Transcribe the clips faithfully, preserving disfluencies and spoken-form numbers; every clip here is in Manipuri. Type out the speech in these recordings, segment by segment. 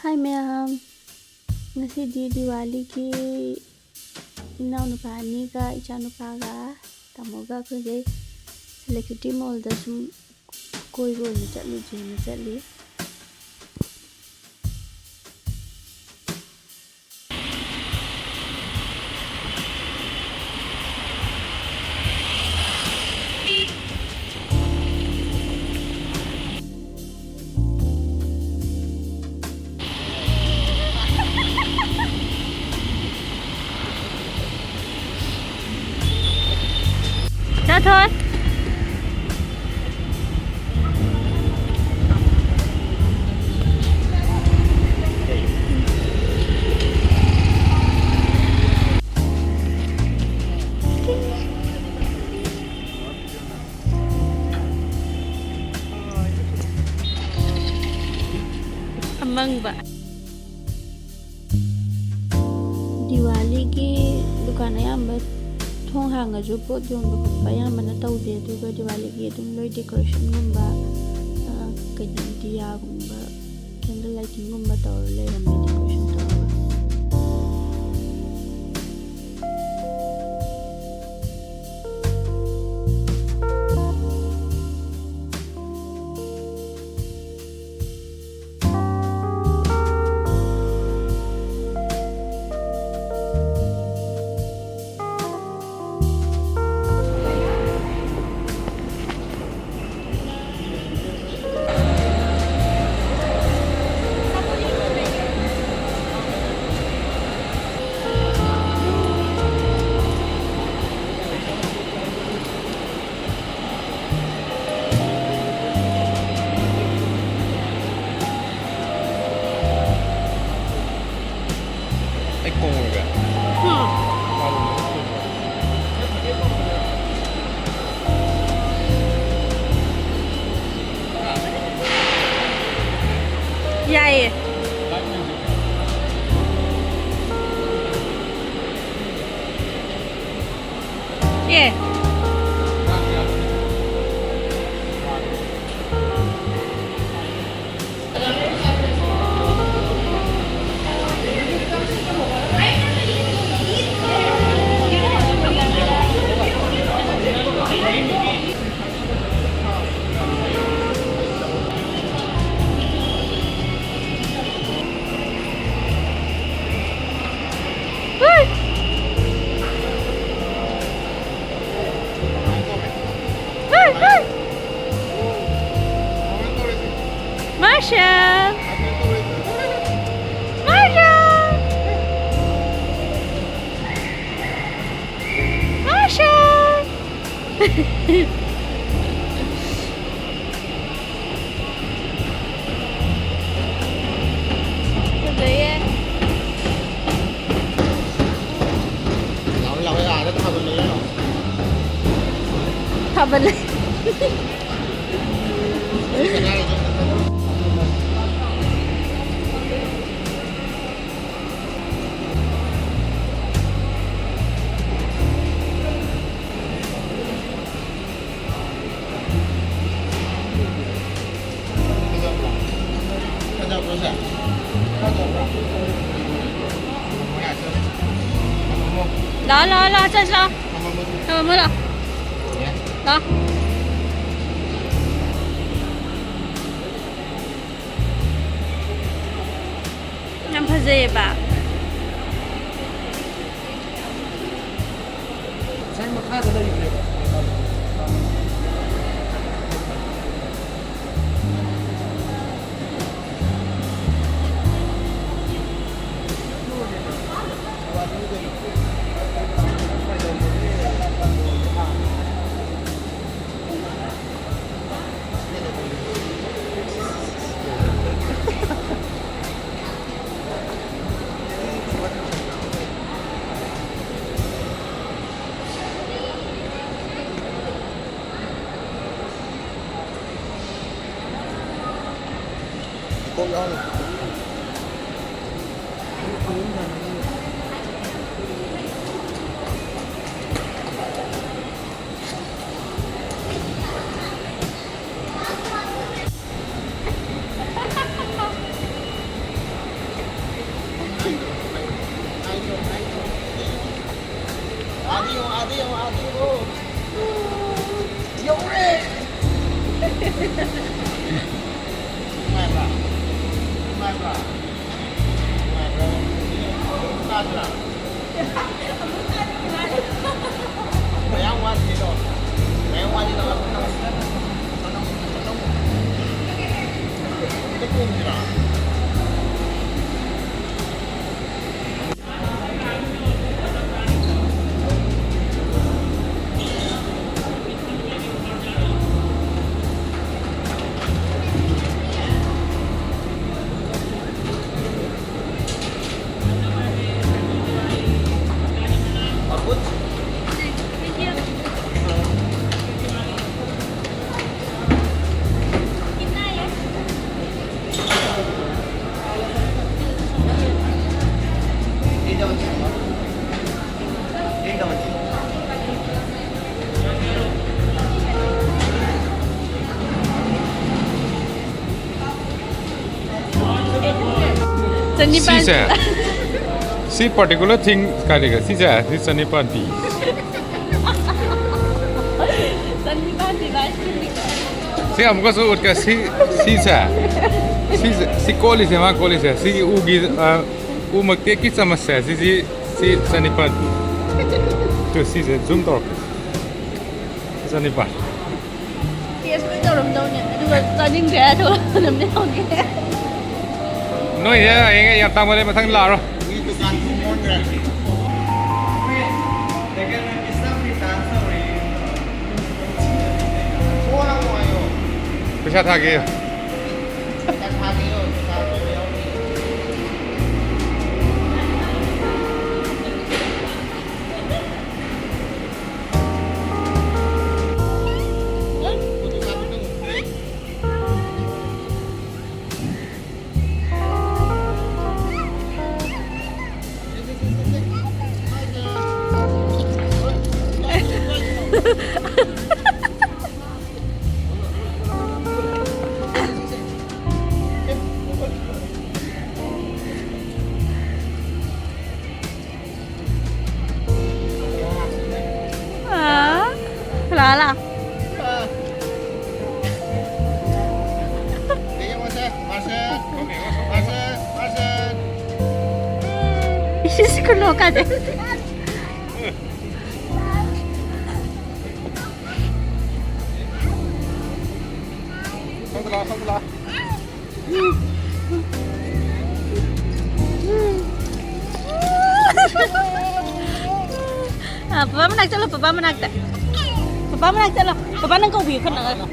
ꯍꯥꯏ ꯃꯌꯥꯝ, ꯉꯁꯤꯗꯤ ꯗꯤꯋꯥꯂꯤꯒꯤ ꯏꯅꯥꯎꯅꯨꯄꯥ ꯑꯅꯤꯒ ꯏꯆꯥꯅꯨꯄꯥꯒ ꯇꯥꯃꯣꯒ ꯑꯩꯈꯣꯏꯒꯤ ꯁꯦꯂꯦꯀ꯭ꯌꯨꯇꯤ ꯃꯣꯜꯗ ꯁꯨꯝ ꯀꯣꯏꯕ ꯑꯣꯏꯅ ꯆꯠꯂꯨꯁꯦꯅ ꯆꯠꯂꯤ꯫ ꯆꯠꯊꯣꯏ꯫ ꯑꯃꯪꯕ꯫ ꯗꯤꯋꯥꯂꯤꯒꯤ ꯗꯨꯀꯥꯟ ꯑꯌꯥꯝꯕ ꯊꯣꯡ ꯍꯥꯡꯉꯁꯨ ꯄꯣꯠ ꯌꯣꯟꯕ ꯈꯣꯠꯄ ꯑꯌꯥꯝꯕꯅ ꯇꯧꯗꯦ, ꯑꯗꯨꯒ ꯗꯤꯋꯥꯂꯤꯒꯤ ꯑꯗꯨꯝ ꯂꯣꯏ decorationꯒꯨꯝꯕ, ꯑ, ꯀꯩꯅꯣ, ꯗꯤꯌꯥꯒꯨꯝꯕ, candle lightingꯒꯨꯝꯕ ꯇꯧꯔ ꯂꯩꯔꯝꯃꯦ, decoration ꯇꯧꯔꯒ꯫ ꯑꯩ ꯀꯣꯡꯉꯒꯦ꯫ ꯎꯝ꯫ ꯌꯥꯏꯌꯦ꯫ ꯑꯦ꯫ ꯃꯥꯔꯁꯥ! ꯃꯥꯔꯁꯥ! ꯐꯖꯩꯌꯦ꯫ ꯂꯥꯛꯑꯣ, ꯂꯥꯛꯑꯣ, ꯑꯥꯗ ꯊꯥꯕꯜ ꯂꯩꯔꯣ꯫ ꯊꯥꯕꯜ ꯂꯩ꯫ ꯂꯥꯛꯑꯣ, ꯂꯥꯛꯑꯣ, ꯂꯥꯛꯑꯣ, ꯆꯠꯁꯤ ꯂꯥꯛꯑꯣ꯫ ꯊꯝꯃꯝꯃꯣ, ꯂꯥꯛꯑꯣ꯫ ꯂꯥꯛꯑꯣ꯫ ꯌꯥꯝ ꯐꯖꯩꯌꯦꯕ꯫ ꯉꯁꯥꯏ ꯃꯈꯥꯗ ꯂꯩꯕꯅꯦꯕ꯫ ꯌꯧꯔꯦ! ꯅꯨꯡꯉꯥꯏꯕ꯭ꯔꯥ? ꯅꯨꯡꯉꯥꯏꯕ꯭ꯔꯥ? ꯅꯨꯡꯉꯥꯏꯕ꯭ꯔꯥ? ꯇꯥꯗ꯭ꯔꯥ? ꯃꯌꯥꯝ ꯋꯥꯠꯂꯤꯗꯣ꯫ ꯃꯌꯥꯝ ꯋꯥꯠꯂꯤꯗꯣ꯫ ꯃꯅꯨꯡ, ꯃꯅꯨꯡ, ꯃꯅꯨꯡ꯫ ꯆꯅꯤꯄꯥꯟ꯫ ꯁꯤꯁꯦ, ꯁꯤ particular thing ꯀꯥꯏꯗꯒꯤ? ꯁꯤꯁꯦ, ꯁꯤ ꯆꯅꯤꯄꯥꯟ ꯄꯤ꯫ ꯆꯅꯤꯄꯥꯟ ꯄꯤꯕ ice cream ꯅꯤꯀꯣ꯫ ꯁꯤ ꯑꯃꯨꯛꯀꯁꯨ ꯎꯠꯀꯦ꯫ ꯁꯤ, ꯁꯤꯁꯦ, ꯁꯤꯁꯦ, ꯁꯤ ꯀꯣꯜꯂꯤꯁꯦ, ꯃꯥ ꯀꯣꯜꯂꯤꯁꯦ, ꯁꯤꯒꯤ ꯎꯒꯤ, ꯑ, ꯎ ꯃꯇꯦꯛꯀꯤ ꯆꯃꯁꯁꯦ, ꯁꯤꯁꯤ, ꯁꯤ ꯆꯅꯤꯄꯥꯟ ꯄꯤ꯫ ꯇꯨ, ꯁꯤꯁꯦ zoom ꯇꯧꯔꯛꯀꯦ꯫ ꯆꯅꯤꯄꯥꯟ꯫ Taste ꯂꯣꯏ ꯇꯧꯔꯝꯗꯧꯅꯦ꯫ ꯑꯗꯨꯒ ꯆꯥꯅꯤꯡꯗ꯭ꯔꯦ, ꯑꯗꯨꯒ ꯑꯗꯨꯝ ꯂꯩꯍꯧꯒꯦ꯫ ꯅꯣꯏꯁꯦ ꯍꯌꯦꯡ ꯌꯥꯝ ꯇꯥꯡꯃꯜꯂꯦ, ꯃꯊꯪ ꯂꯥꯛꯑꯔꯣꯏ꯫ ꯃꯤ ꯗꯨꯀꯥꯟ ꯊꯣꯡ ꯂꯣꯟꯈ꯭ꯔꯦ꯫ ꯄꯩꯁꯥ ꯊꯥꯒꯦ꯫ ꯄꯩꯁꯥ ꯊꯥꯒꯦ꯫ ꯑ, ꯄꯄꯥ ꯃꯅꯥꯛ ꯆꯠꯂꯣ, ꯄꯄꯥ ꯃꯅꯥꯛꯇ꯫ ꯄꯄꯥ ꯃꯅꯥꯛ ꯆꯠꯂꯣ꯫ ꯄꯄꯥ ꯅꯪ ꯀꯧꯕꯤꯌꯨ ꯈꯔ ꯅꯛꯅ꯫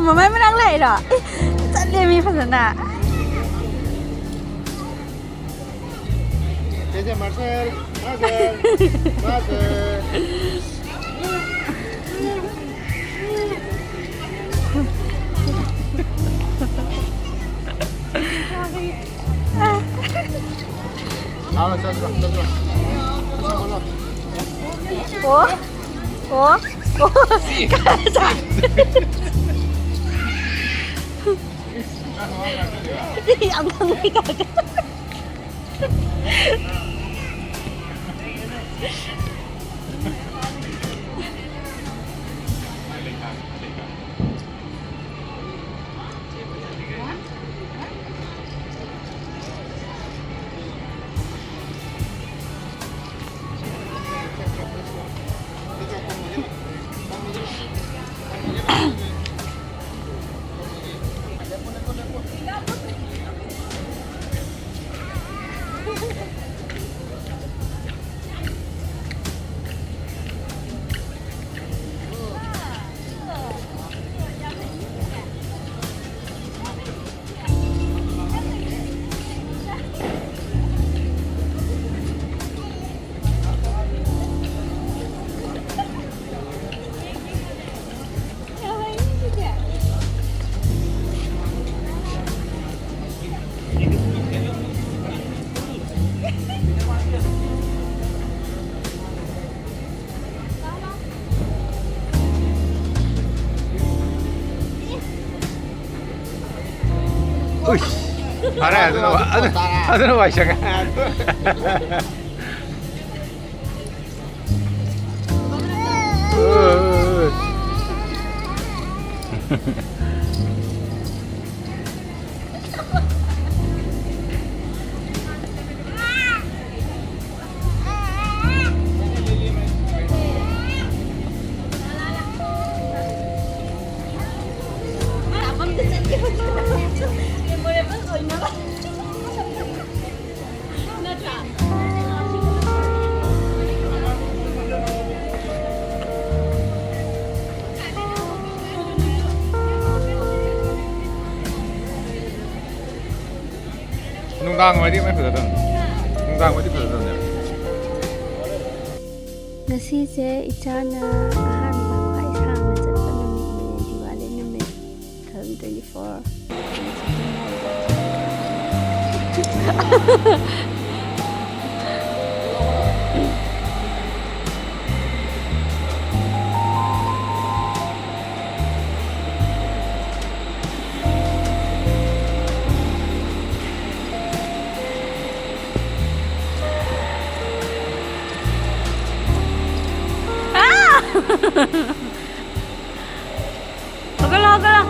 ꯃꯃꯥꯏ ꯃꯅꯥꯛ ꯂꯥꯛꯏꯔꯣ? ꯆꯠꯂꯦ ꯃꯤ ꯐꯖꯅ꯫ ꯆꯦꯆꯦ ꯃꯥꯔꯁꯦꯜ, ꯃꯥꯔꯁꯦꯜ, ꯃꯥꯔꯁꯦꯜ꯫ ꯂꯥꯛꯑꯣ, ꯆꯠꯂꯣ, ꯆꯠꯂꯣ꯫ ꯆꯠꯂꯣ꯫ ꯑꯣ, ꯑꯣ, ꯑꯣ꯫ ꯌꯥꯝ ꯈꯪꯕꯩ ꯇꯥꯏꯞꯇ꯫ ꯎꯏ꯫ ꯐꯔꯦ, ꯑꯗꯨꯅ ꯋꯥ-, ꯑꯗꯨ-, ꯑꯗꯨꯅ ꯋꯥꯏ ꯁꯪꯉꯦ꯫ ꯅꯨꯡꯗꯥꯡ ꯑꯣꯏꯔꯗꯤ ꯃꯩ ꯐꯖꯗꯕꯅꯤ꯫ ꯅꯨꯡꯗꯥꯡ ꯑꯣꯏꯔꯗꯤ ꯐꯖꯗꯕꯅꯦ꯫ ꯉꯁꯤꯁꯦ ꯏꯆꯥꯅ ꯑꯍꯥꯟꯕ ꯈ꯭ꯋꯥꯏ ꯁꯥꯡꯅ ꯆꯠꯄ ꯅꯨꯃꯤꯠꯅꯦ, ꯗꯤꯋꯥꯂꯤ ꯅꯨꯃꯤꯠ, two thousand twenty-four꯫ ꯍꯧꯒꯠꯂꯣ, ꯍꯧꯒꯠꯂꯣ꯫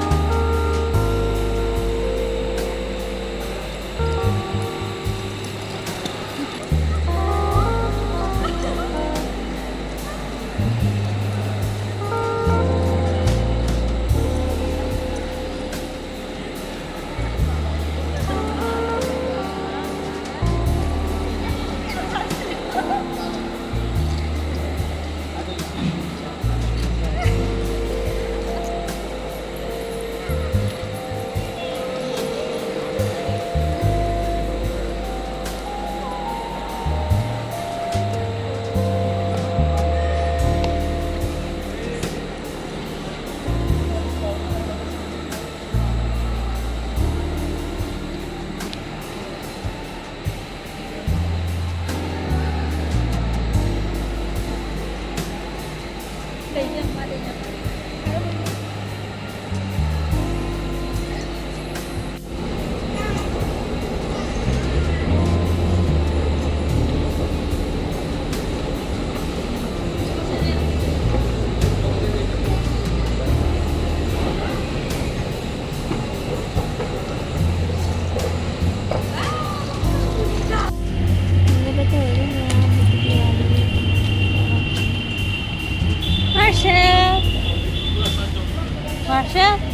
Marche.